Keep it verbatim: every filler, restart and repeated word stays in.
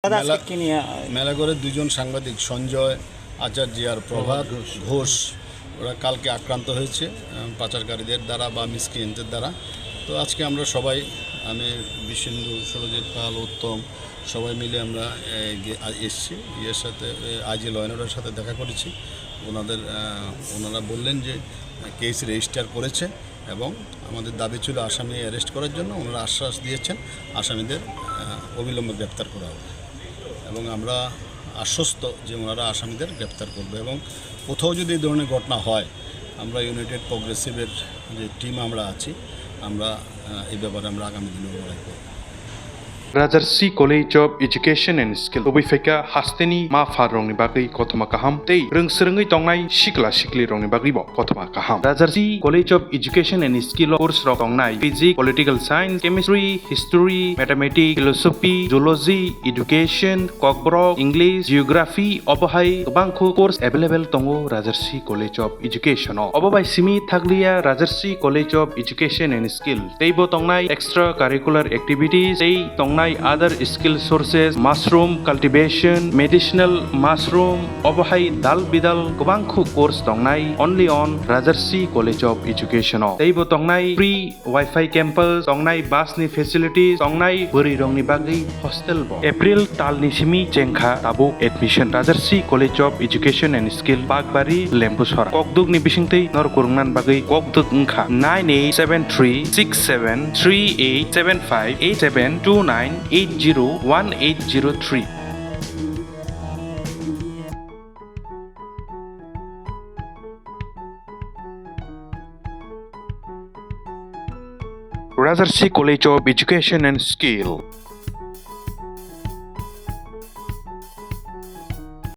দাদা, আজকে মেলা-, কি নিয়ে, আহ, মেলাঘরে দুজন সাংবাদিক সঞ্জয় আচার্য আর প্রভাত ঘোষ, ওরা কালকে আক্রান্ত হয়েছে, আহ, পাচারকারীদের দ্বারা বা মিসক্রিয়েন্টদের দ্বারা। তো আজকে আমরা সবাই, আমি, বিশেন্দু, সুরজিৎ পাল, উত্তম, সবাই মিলে আমরা, এ, গে-, আ-, এসছি। ইয়ের সাথে, এ, আইজি ল অ্যান্ড অর্ডারের সাথে দেখা করেছি। ওনাদের, আহ, ওনারা বললেন যে, আহ, কেস রেজিস্টার করেছে এবং আমাদের দাবি ছিল আসামি অ্যারেস্ট করার জন্য। ওনারা আশ্বাস দিয়েছেন আসামিদের, আহ, অবিলম্বে গ্রেপ্তার করা হবে এবং আমরা আশ্বস্ত যে ওনারা আসামিদের গ্রেপ্তার করবে এবং কোথাও যদি এই ধরনের ঘটনা হয়, আমরা ইউনাইটেড প্রোগ্রেসিভের যে টিম আমরা আছি, আমরা, আহ, এই ব্যাপারে আমরা আগামী দিনেও লড়াই করব। Rajarsi College of Education and Skill, tubui phaikha hasteni ma pharrokni bagwi kothoma kaham tei rwng swrwngwi tongnai sikla siklirokni bagwibo kothoma kaham. Rajarsi College of Education and Skill o course rok tongnai physics, political science, chemistry, history, mathematics, philosophy, zoology, education, kokborok, English, geography, obo hai kwbangkhu course available tongo Rajarsi College of Education o. Obo bai simi thakliya Rajarsi College of Education and Skill, teibo tongnai extra curricular activities, tei tongnai other skill sources, mushroom cultivation, medicinal mushroom, obo hai dal bidal kwbangkhu course tongnai only on Rajarsi College of Education o. Teibo tongnai free Wi-Fi campus, tongnai bus ni facilities, tongnai bwrwi rokni bagwi hostel bo. April tal ni simi chengkha tabuk admission. Rajarsi College of Education and Skill, Bakbari, Lembusora. Kokduk ni bisingtwi norok kwrwngna bagwi kokduk wngkha nine eight seven three six seven three eight seven five eight seven two nine eight zero one eight zero three. Rajarsi College of Education and Skill.